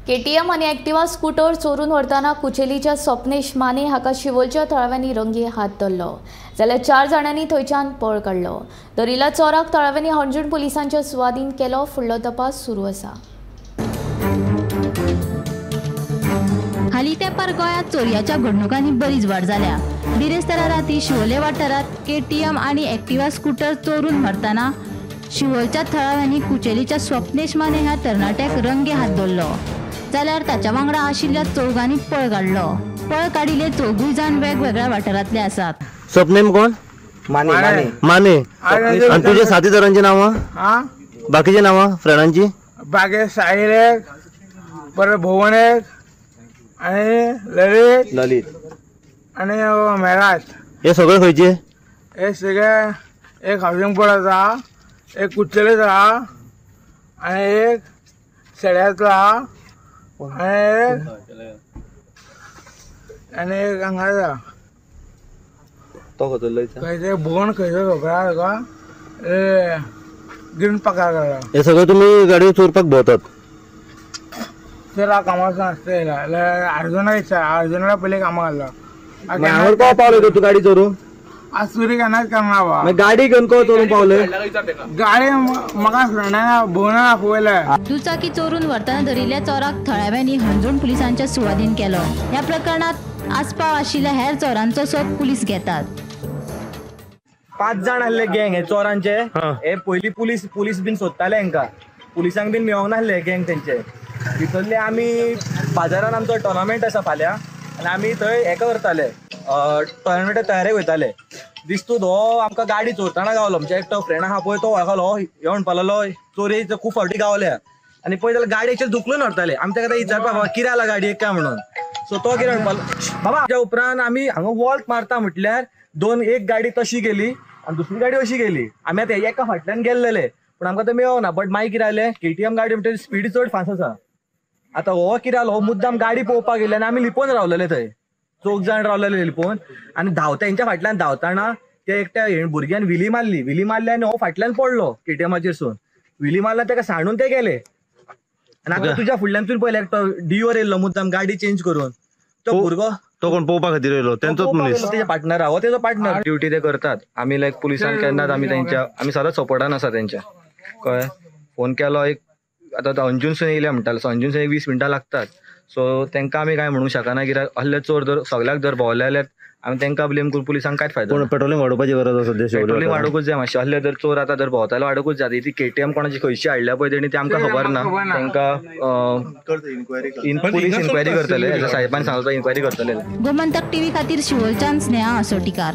KTM आनी Activa scooter चोरून व्हरतना कुचेलीच्या स्वप्नेश माने हाका शिवोलच्या थळाव्यांनी रंगे हात धरलो, जाल्यार 4 जाणांनी थंयच्यान पळ काडलो। धरिल्ल्या चोराक थळाव्यांनी हणजूण पुलिसांच्या सुवादीन केलो। फुडलो तपास सुरू आसा। हालीं तेंपार गोंयांत चोरयाच्या घडणुकांनी बरीच वाड जाल्या। बिरेस्तारा राती शिवोले वाठारांत केटीएम आनी एक्टिवा स्कूटर चोरून व्हरतना शिवोलच्या थळाव्यांनी कुचेलीच्या स्वप्नेश माने ह्या तरणाट्याक रंगे हात धरलो, जाल्यार ताच्या वांगडा आशिल्ल्या चौगांनी पळ काडलो। पळ काडिल्ले चौगूय जाण वेगवेगळ्या वाठारांतले आसात। स्वप्नेम कोण? माने। माने। आणि तुझे साथीदारांची नावं? बाकीचे नावं फ्रेंडांची? बाकी साहिल एक, परत भुवन एक आणि ललित ललित आणि मेराज। हे सगळे खंयचे? हे सगळे एक हावसिंग बोर्ड आसा, एक कुचेलेचो आहा आणि एक सड्याचो आहा आणि एक हांगाचो। तो खंयचो? खंयचे भुवन खंयचो खबर आहा तुका? ग्रीन पार्कार। हे सगळे तुमी गाडयो चोरपाक भोंवतात? सर हांव कामाक आसता। अर्जुना इच्छा, अर्जुनाला पयलीं कामाक घातलो। हांगा को पावले तूं गाडी चोरून? आज चोरी केन्नाच करना बा। गाडी घेवन को चोरून पावले? गाडी म्हाका फ्रेंडान भोवना दाखयले। दुचाकी चोरून व्हरतना धरिल्ल्या चोराक थळाव्यांनी हणजूण पुलिसांच्या सुवादीन केलो। ह्या प्रकरणात आस्पाव आशिल्ल्या हेर चोरांचो सोद पुलीस घेतात। 5 जाण आसले गँग हे चोरांचे। हे पयलीं पुलीस बीन सोदताले हेंका, पुलिसांक बीन मेळोंक नासले गँग तेंचे। भितरले आमी बाजारान आमचो टोर्नामेंट आसा फाल्यां आनी आमी थंय हेका करताले, टोर्नामेंटा तयारेक वयताले। दिसतूच हो आमकां गाडी चोरतना गावलो। म्हणजे एकटो फ्रेंड आहा पळय तो वळखलो, ह्यो म्हणपा लागलो चोरी खूब फावटी गावल्या आनी पळय जाल्यार गाडी एक्चुअली धुकलून व्हरताले। आमी ताका विचारपा बाबा कितें जाला गाडयेक काय म्हणून। सो तो कितें म्हणपा लागलो बाबा, त्या उपरांत आमी हांगा वॉल्ट मारता म्हटल्यार एक गाडी तशी गेली आनी दुसरी गाडी अशी गेली। आमी आतां एका फाटल्यान गेल्लेले पूण आमकां तें मेळोना। बट मागीर कितें जालें, केटीएम गाडी म्हणटा स्पीड चड फास्ट आसा। आतां हो कितें जालो, हो मुद्दाम गाडी पळोवपाक गेले आनी आमी लिपोवन रावलेले थंय, 4 जाण रावलेले लिपोवन। आनी धांवता हेंच्या फाटल्यान धांवतना ते एकट्या भुरग्यान विली मारली, विली मारली आनी हो फाटल्यान पडलो केटीएमाचेर सून। विली मारला ताका सांडून ते गेले। आनी आतां तुज्या फुडल्यान तुवें पळयलें एकटो डिओर येयल्लो मुद्दाम गाडी चेंज करून। तो भुरगो तो कोण पळोवपा खातीर येयलो, तेंचोच मनीस, तेच्या पार्टनर हो तेजो पार्टनर। ड्युटी ते करतात। आमी लायक पुलिसान केन्नाच आमी तेंच्या, आमी सदांच सपोर्टान आसा तेंच्या, कळ्ळें। फोन केलो एक आतां अंजूनसून येयले म्हणटाले, सो अंजूनसून एक 20 मिनटां लागतात। सो तांकां आमी कांय म्हणूंक शकना कित्याक असले चोर जर सगळ्याक जर भोंवले जाल्यार आमी तांकां ब्लेम करून पुलिसांक कांयच फायदो। पूण पेट्रोलिंग वाडोवपाची गरज आसा, पेट्रोलिंग वाडोवकूच जाय मातशें। असले जर चोर आतां जर भोंवता जाल्यार वाडोवकूच जाय। ती केटीएम कोणाची खंयची हाडल्या पळय तेणी ती आमकां खबर ना, तांकां पुलीस इन्क्वायरी करतले, साहेबान सांगलो इन्क्वायरी करतले। गोमंतक टीव्ही खातीर शिवोलच्यान स्नेहा असोटीकार।